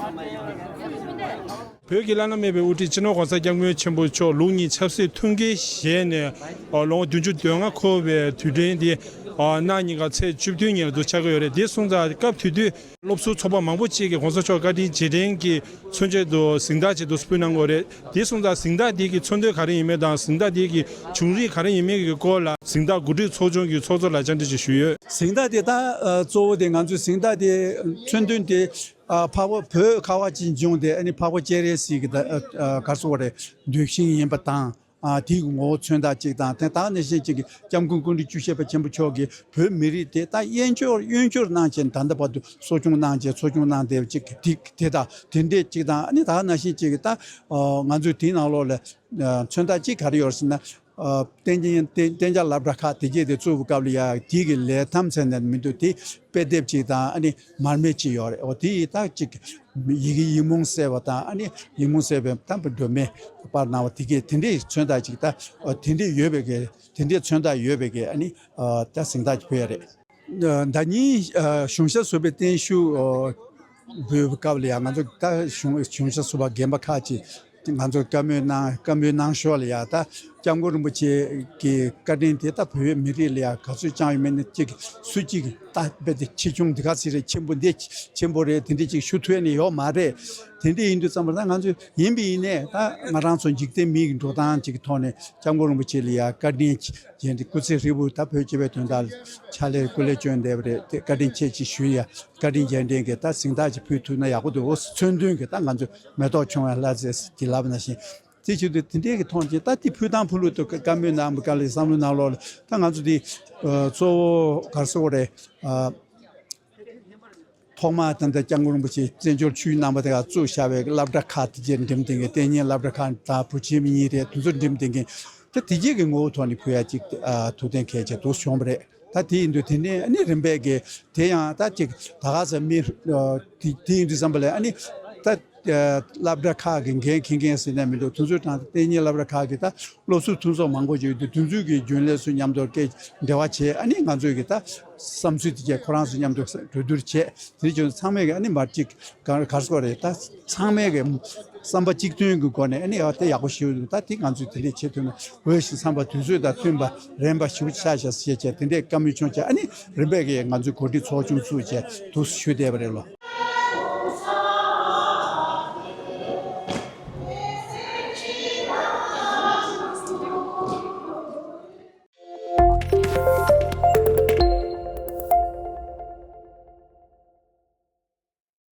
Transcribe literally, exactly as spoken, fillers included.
བོད་ཀྱི་བླ་ན་མེད་པའི་དབུ་ཁྲིད་སྤྱི་ནོར་༸གོང་ས་༸སྐྱབས་མགོན་ཆེན་པོ་མཆོག་ལུགས་གཉིས་ཆབ་སྲིད་མཐུན་རྐྱེན་བཞེས་ནས་ཨ་ལོ་ངོ་བདུན་ཅུ་དོན་ལྔ་འཁོར་བའི་དུས་དྲན་འདི་ཨ་གནངས་ཉིན་ག་ཚེས་བཅུ་བདུན་ཉིན་ལ་འདུ་ཆགས་ཀྱི་ཡོད་རེད། དེ་སོང་ཙང་སྐབས་དེ་དུས་སློབ་ཟུར་ཚོགས་པ་མང་པོ་ཅིག་གིས་༸གོང་ས་མཆོག་བཀའ་དྲིན་རྗེས་དྲན་གྱི་མཚོན་ཆེད་དུ་གཟེངས་རྟགས་ཅིག་འདུག་སེ་ཕུལ་གནང་གི་ཡོད་རེད། དེ་སོང་ཙང་གཟེངས་རྟགས་འདི་གི་མཚོན་དོན་ག་རེ་ཡིན་མིན་དང་གཟེངས་རྟགས་འདི་གི་བྱུང་རིམ་ག་རེ་ཡིན་མིན་གྱི་སྐོར་ལ་གཟེངས་རྟགས་གོ་སྒྲིག་ཚོགས་ཆུང་གི་ཚོགས་གཙོ་ལ་བཅར་འདྲི་ཅིག་ཞུས་ཡོད། གཟེངས་རྟགས་དེ་ད་ཨ་གཙོ་བོ་དེ་ང་ཚོའི་གཟེངས་རྟགས་དེ་མཚོན་དོན་དེ། ཨ་འཕགས་པ་བོད་ཁ་བ་ཅན་ལྗོངས་དེ་ཨ་ནི་འཕགས་པ་སྤྱན་རས་གཟིགས་ཀྱི་ད་ཨ་ཨ་ག་རེ་ཟེར་དགོས་རེད། གདུལ་ཞིང་ཡིན་པ་དང་། ཨ་དེའི་ངོ་བོ་མཚོན་རྟགས་གཅིག་དང་། དེ་དག་ནང་བཞིན་གཅིག་གི་༸སྐྱབས་མགོན་ཀུན་འདུས་བཅུ་ཞེས་པ་ཆེན་པོ་མཆོག་གིས་བོད་མི་རིགས་དེ་ད་དབྱེན་སྦྱོར་གཡོན་སྦྱོར་གནང་བྱས་ད་ལྟ་བར་དུ་གསོ་སྐྱོང་གནང་བྱས་གསོ་སྐྱོང་གནང་བསྡད་པ་གཅིག་དེ་དེ་དང་དེ་འདྲས་གཅིག་དང་། ཨ་ནི་ད་ག་ནང་བཞིན་གཅིག་གི་ད་ཨ་ང་ཚོས་དེའི་ནང་ལོགས་ལ་ཨ་མཚོན་རྟགས་གཅིག་ག་རེ་ཡོད་ཟེར་ན། ཨ་བསྟན་རྒྱས་བསྟན་བསྟན་རྒྱ་སློབ་གྲྭ་ཁག་དེ་གྱད་དེ་བཙུགས་པའི་སྐབས་ལ་ཡ་དེའི་གི་ལས་ཐམས་ཅད་ནས་མི་འདུག་དེ་དཔེ་དེབ་ཅིག་དང་ཨ་ནི་མར་མེ་ཅིག་ཡོད་རེད། འོ་དེ་ཡི་ད་ཅིག་ཡི་གེ་ཡིག་རྨོངས་སེལ་བ་དང་ཨ་ནི་ཡིག་རྨོངས་སེལ་བའི་དམ་པའི་སྒྲོན་མེ་སྤར་གནང་བ་དེ་གྱད་དེ་འདྲའི་མཚོན་རྟགས་ཅིག་ད་འོ་དེ་འདྲའི་ཡོད་པའི་གི་དེ་འདྲའི་མཚོན་རྟགས་ཡོད་པའི་གི་ཨ་ནི་ཨ་ད་གཟེངས་རྟགས་ཅིག་ཕུལ་ཡ་རེད། ཟླ་ཉིན་གཞུང་ཞབས་ཟུར་པའི་བརྟན་བཞུགས་འབུལ་བའི་སྐབས་ལ་ཡང་ང་ཚོ་ད་གཞུང་གཞུང་ཞབས་ཟུར་པ་རྒན་པ་ཁག་ཅིག་ང་ཚོ་བཀའ་མོལ་གནང་བཀའ་མོལ་གནང་ཞོར་ལ་ཡང་ད་༸སྐྱབས་མགོན་རིན་པོ་ཆེ་གི་བཀའ་དྲིན་དེ་ད་བོད་མི་རིགས་ལ་ཡང་ག་ཚོད་བསྐྱངས་ཡོད་མེད་ནི་གཅིག་སུ་གཅིག་ད་རྦད་དེ་ཆེ་ཆུང་འདི་ག་ཚོད་རེད། ཆེན་པོ་འདི་ཆེན་པོ་རེད། དེ་འདྲ་ཅིག་ཞུ་ཐུབ་ནི་ཡོད་མ་རེད། དེ་འདྲ་ཡིན་དུས་ཙམ་པ་ད་ང་ཚོ་ཡིན་པ་ཡིན་ནས་ད་ང་རང་ཚོ་འཇིག་རྟེན་མི་གི་འགྲོ་སྟངས་ཅིག་གི་ཐོག་ནས་༸སྐྱབས་མགོན་རིན་པོ་ཆེ་ལ་ཡང་བཀའ་དྲིན་རྗེས་དྲན་སྐུ་ཚེ་ཧྲིལ་པོ་ད་བོད་སྤྱི་པའི་དོན་དག་ལ་ཕྱག་ལས་སྐུ་ལས་བསྐྱོན་བསྡད་པ་རེད། དེ་བཀའ་དྲིན་ཆེ་ཅེས་ཞུ་ཡ། བཀའ་དྲིན་རྗེས་དྲན་གྱི་ད་གཟེངས་རྟགས་ཅིག་ཕུལ་ཐུབ་ན་ཡག་པོ་འདུག་མཚོན་དོན་གྱི་ད་ང་ཚོ་མེ་ཏོག་ཆུང་བའི་ལྷ་རྫས་ཀྱི་ལབ་ནང་བཞིན་དེ་བྱེད་དུས་དེ་འདྲའི་གི་མཐོང་རྐྱེན་ད་དེ་ཕུལ་དང་ཕུལ་ལུགས་དུ་བཀའ་མོལ་གནང་བའི་སྐབས་ལ་བསམ་བློ་ནང་ལོགས་ལ་ད་ང་ཚོ་དེ་ཨ་གཙོ་བོ་ག་རེ་ཟེར་དགོས་རེད། ཨ་ཐོག་མར་ད་ལྟ་༸སྐྱབས་མགོན་རིན་པོ་ཆེ་བཙན་བྱོལ་ཆོས་གནང་བ་དེ་ག་བཙུགས་བཞག་པའི་སློབ་གྲྭ་ཁག་དེ་གྱད་འགྲིམ་བསྡད་མཁན། བསྟན་གཉེར་སློབ་གྲྭ་ཁག་དང་བུ་ཆེན་གཉིས་རེད། དེ་ཚོ་འགྲིམ་བསྡད་མཁན་དེ་དེ་གྱད་ཀྱི་ངོ་བོ་ཐོག་ནས་ཕུལ་ཡ་ཅིག་ཨ་ཐུགས་གཏན་འཁེལ་བྱས་འདུག་བྱུང་བ་རེད། ད་དེ་ཡིན་དུས་དེ་ནས་ཨ་ནི་རིམ་པས་ཀྱི་དེ་ཡང་ད་ཅིག་ད་ག་ས་མི་ཨ་དེ་དེ་ཡིན་དུས་ཙམ་པ་ལ་ཨ་ནི་ད་ཨ་སློབ་གྲྭ་ཁག་གི་འགན་འཁྱེར་མཁན་ཟེར་ནས་མི་འདུག་དེ་ཚོའི་གྲས་བསྟན་གཉེར་སློབ་གྲྭ་ཁག་གི་ད་སློབ་ཟུར་མཐུན་ཚོགས་མང་པོ་ཅིག་ཡོད་དུས་དེ་ཚོའི་གི་རྒྱུན་ལས་ཚོ་མཉམ་དུ་སྐད་འབྲེལ་བ་བྱས། ཨ་ནི་ང་ཚོའི་གི་ད་བསམ་ཚུལ་དེ་གྱད་ཁོ་རང་ཚོ་མཉམ་དུ་གྲོས་བསྡུར་བྱས། དེ་བྱུང་ཚང་མས་གི་ཨ་ནི་མར་ཅིག་ག་ག་རེ་ཟེར་དགོས་རེད། ད་ཚང་མས་གི་བསམ་པ་གཅིག་མཐུན་གྱི་སྒོ་ནས་ཨ་ནི་ཨ་དེ་ཡག་པོ་ཞིག་འདུག་ད་དེ་ང་ཚོས་དེ་འདྲས་བྱེད་ཐུབ་ན་འོས་ཤིང་འཚམས་པ་དུས་ཚོད་དང་མཐུན་པ་རན་པ་ཞིག་ཆགས་ཤག་ཟེར་བྱས་དེ་འདྲས་བཀའ་མོལ་བྱུང་བྱས། ཨ་ནི་རིམ་པས་གི་ང་ཚོས་གོ་སྒྲིག་ཚོགས་ཆུང་བཙུགས་བྱས་འདུག་ཞུས་བསྡད་པ་རེད་ལོ།